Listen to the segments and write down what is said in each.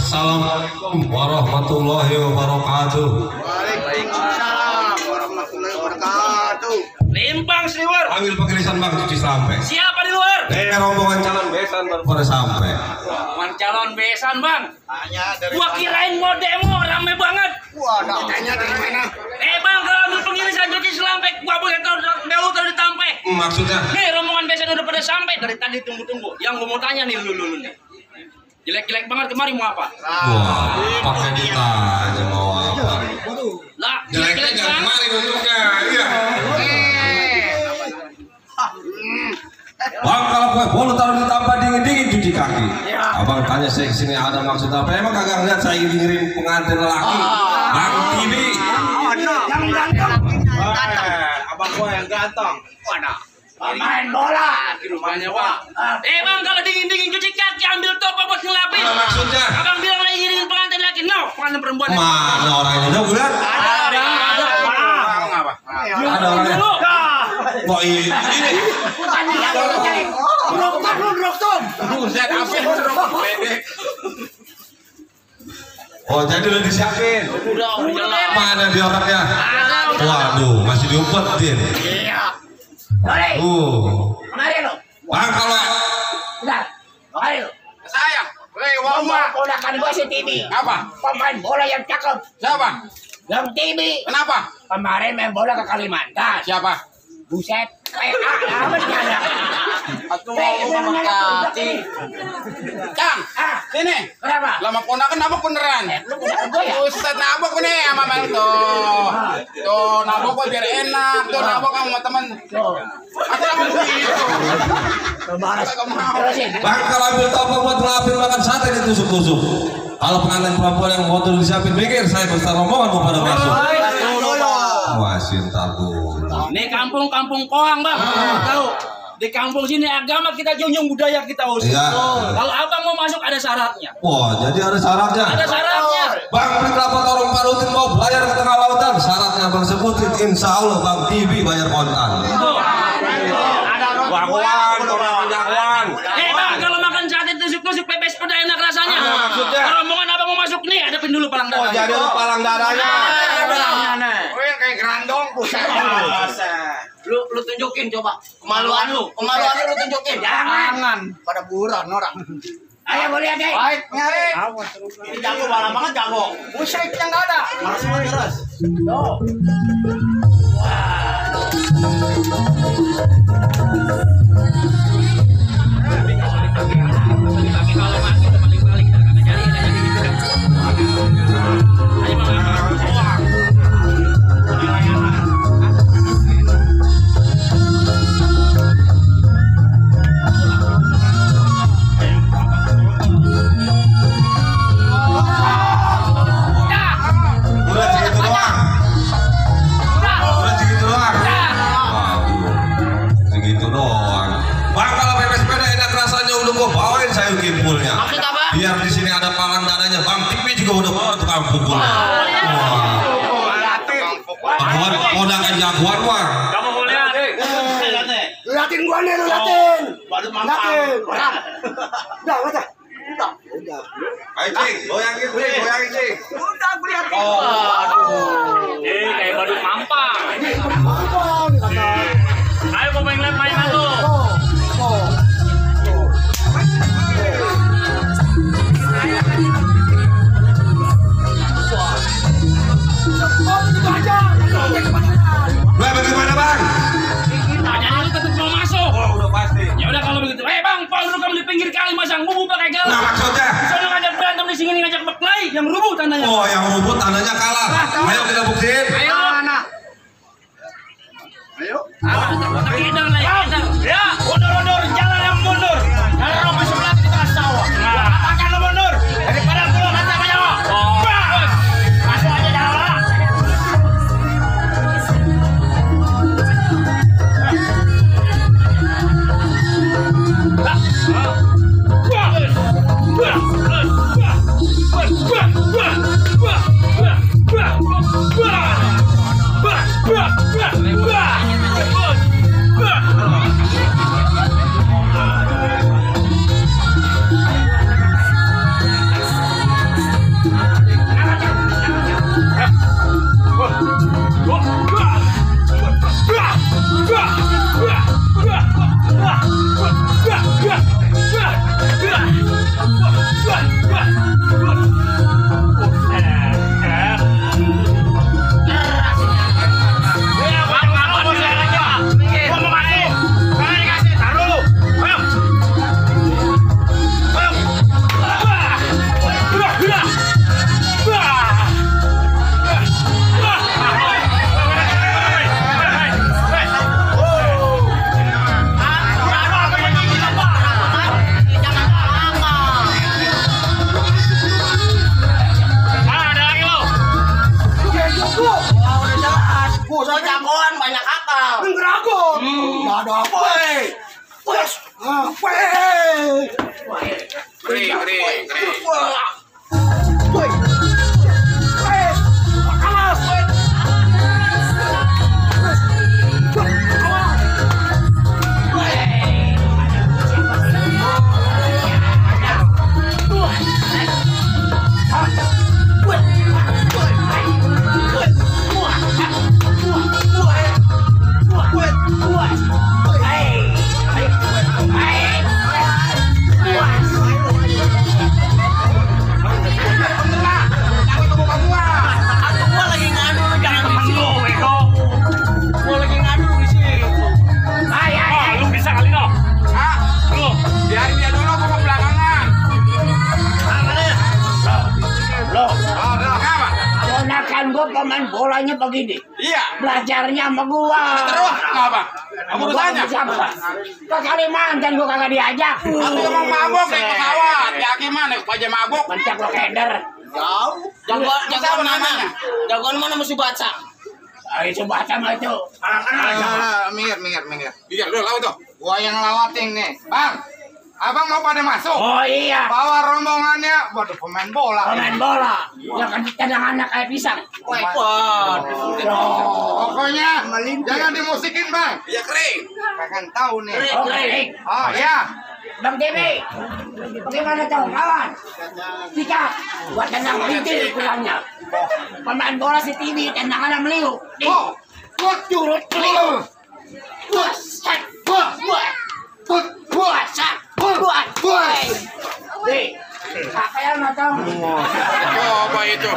Assalamualaikum warahmatullahi wabarakatuh. Waalaikumsalam warahmatullahi wabarakatuh. Limpang Sliwer. Ambil pengirisan Bang cuci sampai. Siapa di luar? Rombongan calon besan baru pada sampai. Rombongan calon besan Bang. Tanya dari Gua mana? kirain mau demo rame banget. Wah, tanya dari mana? Bang, kalau ambil pengirisan cuci sampai, gua boleh tahu tahu ditampe. Maksudnya? Nih rombongan besan udah pada sampai dari tadi tunggu-tunggu. Yang gua mau tanya nih lu nih. Jelek-jelek banget kemari mau apa? Wah, pakai ditanya mau apa? Lah, Jeleknya jangan kemari duduknya. Iya. Bang, kalau kue bolu taruh di tampak dingin-dingin cuci kaki. Abang tanya saya kesini ada maksud apa? Emang kagak ngeliat saya ngirim pengantin lelaki? Bang TV. Yang ganteng. Abang gua yang ganteng. Wadah. Main bola di rumahnya Pak. Bang, kalau dingin-dingin cuci kaki ambil topi buat ngelapis. Maksudnya? Abang bilang lagi ngiringin pengantin laki. No, pengantin perempuan. Mana orangnya? Coba lihat. Ada. Ada orangnya. Kok ini? Buset, apa yang bedek? Oh, jadi udah disiapin. Udah. Mana dia orangnya? Waduh, masih diumpetin. Iya. Doi, kemari lu. Bang, kalau Bentar, kemari lu. Sayang, Mama, ponakan gua si Tibi. apa? Pemain bola yang cakep. Siapa? Yang Tibi. Kenapa? Kemarin main bola ke Kalimantan. Siapa? Buset. Apa dia? Atuh mau mengkati. Cang, sini. Kenapa? Lama ponakan nabok beneran. Lu ponakan gua ya? Buset, nabok nih sama Mel tuh. Tuh, nabok gua biar enak. Tuh, nabok sama temen. Tuh. Atau nabok gitu. Balas. Kagak mau. Terusin. Bang, kalau ambil topi buat ngelapin makan sate ditusuk-tusuk. Kalau pengantin perempuan yang mau disiapin mikir, saya besar rombongan mau pada masuk. Wah, sintar dulu. Ini kampung-kampung Koang Bang. Tahu? Di kampung sini agama kita junjung, budaya kita usul. Iya. Kalau abang mau masuk ada syaratnya. Wah, jadi ada syaratnya. Ada syaratnya. Bang, beli kelapa torong parutin mau bayar ke tengah lautan. Syaratnya Bang sebutin, insya Allah Bang TV bayar kontan. Jagoan. Bang, kalau makan sate tusuk-tusuk pepes peda enak rasanya. maksudnya? Kalau omongan abang mau masuk nih, hadapin dulu palang Oh, dada. jadi lu palang dadanya. Oh, yang kayak gerandong. Buset. Lu tunjukin coba kemaluan lu. Kemaluan lu tunjukin. Jangan. Pada buron orang. Ayo boleh aja. Baik, nyari. Ini jago bala banget jago. Buset yang enggak ada. Langsung terus. Tuh. Udah segitu doang. Udah segitu doang. Waduh, segitu doang. Bang, kalau pepes peda enak rasanya udah gua bawain sayur kimpulnya. Maksud apa? Biar di sini ada palang dadanya. Bang TV juga udah bawa tukang pukulnya. Wah, jagoan, kondangan jagoan wah. Kamu boleh ada. Latin gua nih, latin. Badut mampang. Udah, udah. Udah. Ayo Cing, goyangin Cing, goyangin Cing. Udah, gue lihat. Kayak badut mampang. Mampang nih kata. Ayo mau main mainan lu. Lah bagaimana Bang? Tanya lu tetap mau masuk. Oh udah pasti. Ya udah kalau begitu. Bang, Paul lu kamu di pinggir kali masang bubu pakai galah. Nah maksudnya? Soalnya ngajak berantem di sini ngajak berkelahi yang rubuh tandanya. Oh yang rumput tandanya kalah. Ayo kita buktiin. Ayo. Ayo. Tapi edan lah ya. Ya, mundur jalan yang mundur. Kalau rumah sebelah di tengah sawah. Apakan lu mundur? Daripada aku lo mata banyak. Bos. Masuk aja jalan. Dragon. Ada apa? Wes. Kering. Biarin dia dulu, gua mau belakangan. Kenapa? Ponakan gua pemain bolanya begini. Iya. Belajarnya sama gua. Terus kenapa? Kamu Gua bertanya. siapa? Ke Kalimantan gua kagak diajak. Aku emang mabok naik pesawat. Ya gimana? Aja mabok. Pencak lo keder. Jagoan mana? Jagoan mana mesti baca? Ayo coba sama itu. Minggir. Minggir dulu laut tuh. Gua yang lawatin nih. Bang, abang mau pada masuk? Oh iya. Bawa rombongannya. Waduh, pemain bola. Pemain bola. Yang kan ditendang anak kayak pisang. Pokoknya jangan dimusikin, Bang. Iya, kering. Kagak tahu nih. Oke. Oh, ya. Bang TV, bagaimana tahu kawan? Tika, buat tendang rintil kurangnya. Pemain bola si TV, tendangan meliuk. Oh, Buat curut meliuk. Buat set, buat. Nih, apa yang nonton? coba itu.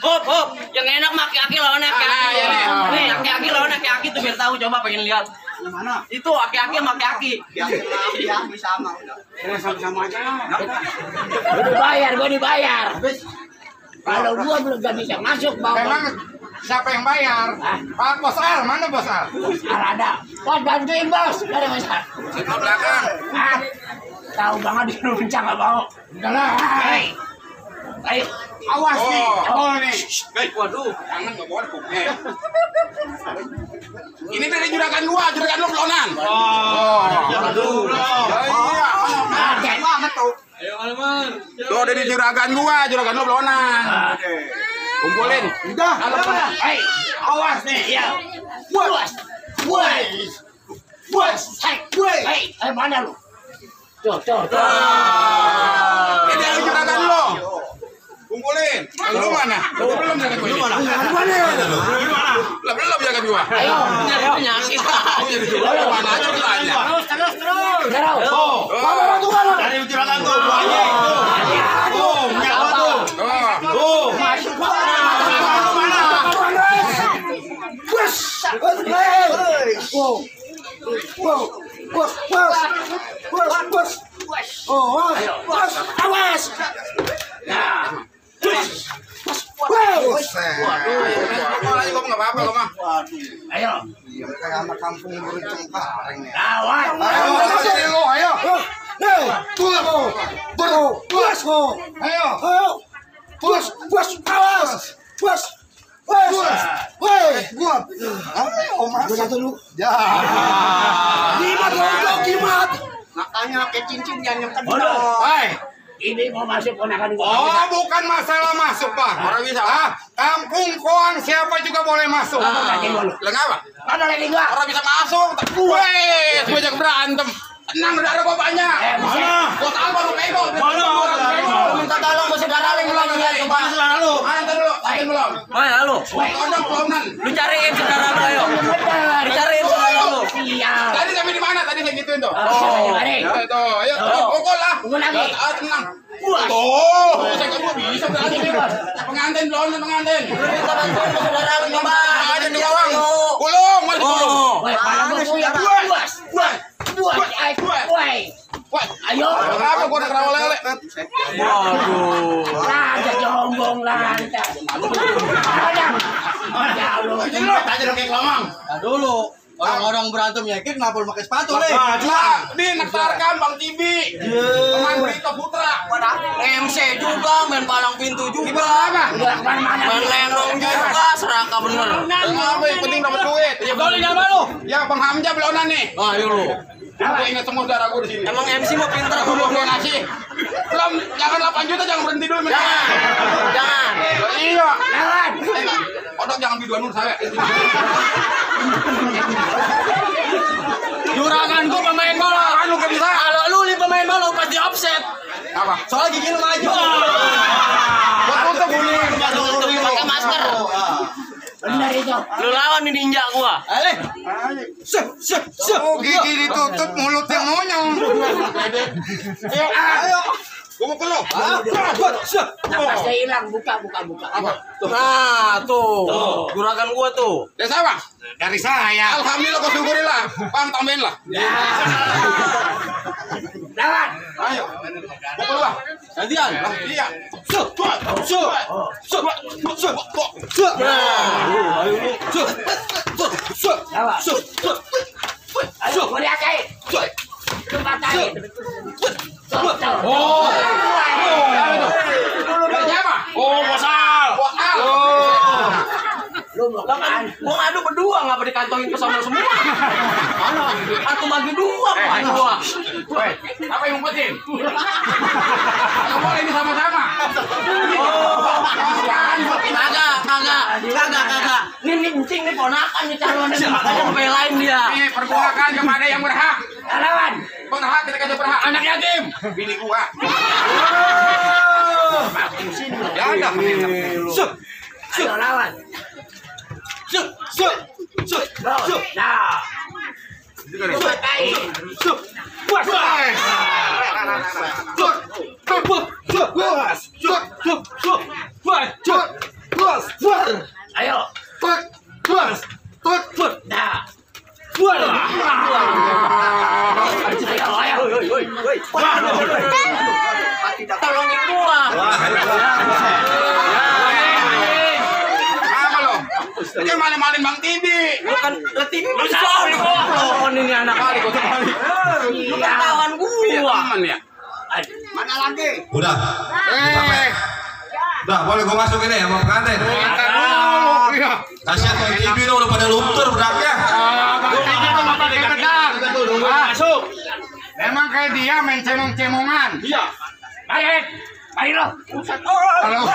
Hop, yang enak mah aki-aki lawan aki-aki. iya, nih. Nih, aki-aki lawan aki-aki tuh biar tahu, coba pengen lihat. Mana? Itu aki-aki sama aki-aki. Sama udah. Gua dibayar. Kalau gua belum gak bisa masuk, Bang. Emang siapa yang bayar? Pak Bos Al, mana Bos Al? Ada. Bos bantuin bos. Dari mana? Situ belakang. Tahu banget di runcang nggak mau. Udah lah. Ayo. Awas nih. Oh nih. Waduh, jangan nggak boleh pokoknya. Ini dari juragan lu pelonan. Iya. Tuh dari juragan lu pelonan. Kumpulin. Udah. Hei, awas nih ya. Buas. Hei, mana lu? Tuh. Ini dari juragan lu. Kumpulin. Lu mana? Lu belum juragan gua. Lu mana? Belum juragan gua. Ayo. Penyakit. Lu mana aja ditanya. Terus. Bawa tuh. Dari juragan gua buahnya itu. Tuh, minyak gua tuh. Tuh. Masuk awas. Lagi gua enggak apa-apa gua mah. Ayo. Kayak anak kampung berunceng kareng nih. Awas. Ayo. Makanya pakai cincin jangan yang Ini mau masuk ponakan gua. Oh, bukan masalah masuk, Bang. Orang bisa. Kampung Koang siapa juga boleh masuk. Apa? Ada lagi gua. Orang bisa masuk. Weh, gue jangan berantem. Tenang, udah ada bapaknya. Mana? Bos apa lu pego? minta tolong ke saudara lu belum ya coba. Mana dulu? Ayo belum. Mana lu? Belum nan. Lu cariin saudara lu ayo. Dicariin saudara lu. Siap. Tadi sampai di mana? Tadi saya gituin tuh. Itu, ayo pukul lah. Pukul lagi. Tenang. Tuh, saya nggak bisa berarti. Pengantin belum, pengantin. Minta bantuin ke saudara lu coba. Ada di bawah. Gulung, mari gulung. Woi, pada gua punya buas. Woi. Ayo. Kenapa gua udah kerawa lele? Raja jombong lantas. Ada lu. Aja lu kayak kelomang. Dulu. Orang-orang berantem ya, kenapa lu pakai sepatu, Le? Nah, dinektarkan Bang Tibi. Pemain Brito Putra. MC juga, main palang pintu juga. Udah kemana-mana. Main lenong juga, seraka bener. Apa yang penting dapat duit. Ya boleh jangan malu. Ya Bang Hamzah belonan nih. Ayo lu. Aku ingat semua saudara gue di sini. Emang MC mau pinter apa Belum lu? gue ngasih. Belum, jangan 8 juta, jangan berhenti dulu. Jangan. Iya. Lawan. Odok jangan biduan dulu saya. Juragan gua pemain bola. Kan lu gak bisa. Kalau lu nih pemain bola pasti offset. Apa? Soalnya gigi lu maju. Buat tutup guling. Pakai masker. Benar itu. Lu lawan nih ninja gua. Ale. Oh, gigi ditutup, mulut yang monyong. Ayo. Gue mau ke lo. Napasnya hilang. Buka. Nah, tuh. Juragan gua tuh. Dari siapa? Dari saya. Alhamdulillah, kau syukurilah. Bang, tambahin lah. Lawan. Ayo. Mau keluar. Gantian. Iya. Lawan. Ayo, gua liatin. Lu patahin. Tuh. Oh. Dari siapa? Oh, bosal. Bokal. Lu mau kemana? Gua ngadu berdua ngapa dikantongin ke sana semua. Mana? Aku bagi dua, dua. Woi, apa yang ngumpetin? Nggak boleh ini sama-sama. Kagak. Ini nincing nih ponakan nih calonnya nih, makanya ngebelain dia. Ini perbuakan kepada yang berhak. Lawan. Berhak kita kasih berhak. Anak yatim. Bini gua. Ya ada. Ayo lawan. Nah. Patahin. Ayo. Nah. Tolongin gua. Apa lo? Dia maling-maling Bang Tibi. Lu kan letih besar loh ini anak kali gua terbalik. Lu kan kawan gua. Teman ya. Mana lagi? Udah. Udah, boleh gua masuk ini ya, mau pengantin. Iya. Kasihan Bang TV udah pada luntur bedaknya. Masuk. Memang kayak dia main cemong-cemongan. Iya. Mari lo. Halo.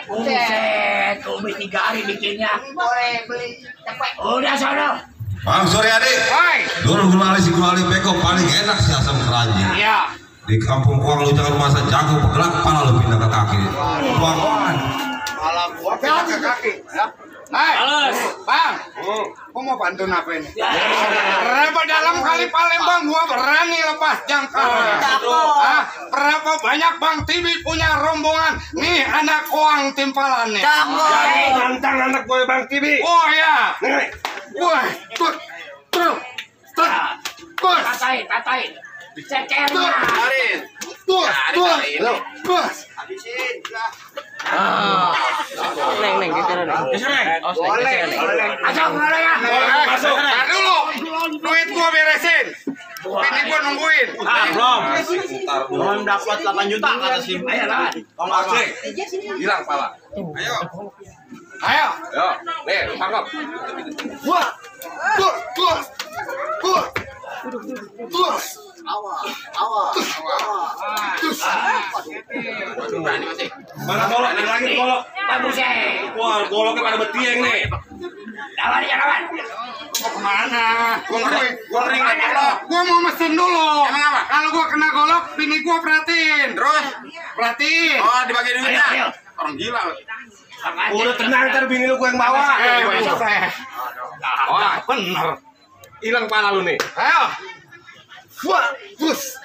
Buset, umi 3 hari bikinnya. Boleh beli cepet. Udah sono. Bang Suryadi. Hai. Dulu gulali beko paling enak sih asam keranji. Iya. Di kampung Kuang lu jangan masa jago pegelak kepala lu pindah ke kaki. Tuangan. Ke kaki. Hai. Males. Bang. Gua mau bantuin apa ini? Berapa dalam kali Palembang gua berani lepas jangkauan. Berapa banyak Bang Tibi punya rombongan. Nih anak Koang timpalan nih. Jadi nantang anak gue Bang Tibi. Oh ya. Wah, tut. Katain. Cecernya. Neng, geser neng. Masuk boleh ya. Masuk. Nah dulu, duit gua beresin. Ini gua nungguin. Belum dapat 8 juta kata si. Ayo lawan. Hilang pala. Ayo. Nih, tangkap. Mana golok? Ada lagi golok. Bagus ya. Wah, goloknya pada betieng nih. Lawan. Mau kemana? Gua ngering golok. Gua mau mesin dulu. Emang apa? Kalau gua kena golok, bini gua perhatiin. Terus? Perhatiin. Oh, dibagi duitnya. Ayo. Orang gila. Udah tenang, ntar bini lu gue yang bawa. Wah, bener. Hilang pala lu nih. Ayo. Wah, bus.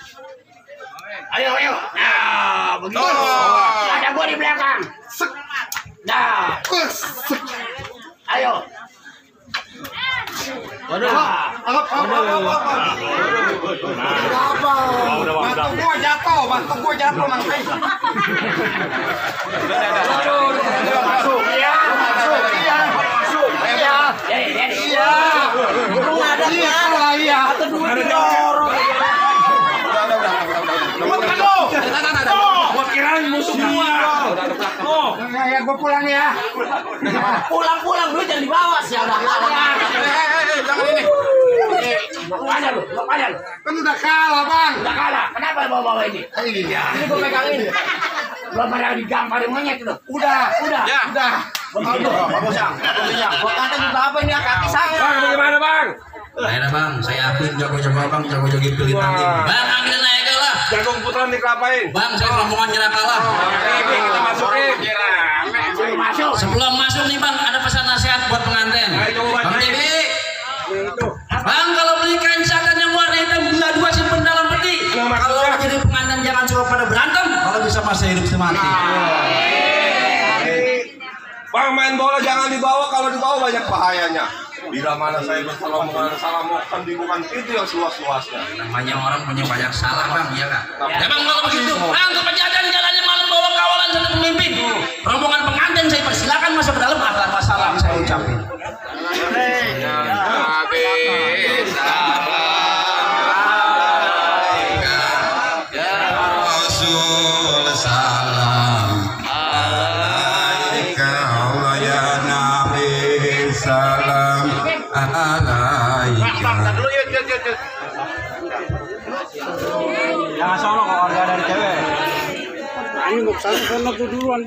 Ayo. Nah, begitu. Oh. Ada gua di belakang. Nah, Bus. ayo. Waduh. Apa? Bantu gua jatuh, Mang. Masuk. Iya. Iya. Jadi. Ada jorok. Gua kirain musuh gua. Oh. Ya gue pulang ya. Pulang dulu jangan dibawa sih udah kalah. Jangan ini. Mana lu? Kan udah kalah bang. Udah kalah. Kenapa bawa ini? Iya. Ini gue pegangin. Belum ada digampar monyet lu. Udah. Bagus yang. Gua kata juga apa ini kaki saya. Bang, bagaimana bang? Ayo bang, saya akui jago-jago abang, jago-jago pelit nanti. Bang, ambil naik lah. Jagung putra nih kelapain. Bang, saya rombongan nyerah kalah. Oke, kita masukin. Masuk. Sebelum masuk nih bang, ada pesan nasihat buat pengantin. Ayo coba Bang bacain. Tibi. Bang, kalau beli kain satin yang warna hitam bila dua simpen dalam peti. Kalau jadi pengantin jangan suka pada berantem. Kalau bisa masa hidup semati. Bang, main bola jangan dibawa, kalau dibawa banyak bahayanya. Bila mana saya bersalah salah mohon dibukan itu yang seluas-luasnya. Namanya orang punya banyak salah bang, iya kan? Ya bang, kalau begitu, bang kepejadan jalannya malam bawa kawalan satu pemimpin. Rombongan pengantin saya persilakan masuk ke dalam. Ahlan wassalam saya ucapin. Rasul salam alaika ya Nabi salam alaika. Jangan sono kalau ada dari cewek. Ayo, sana duluan.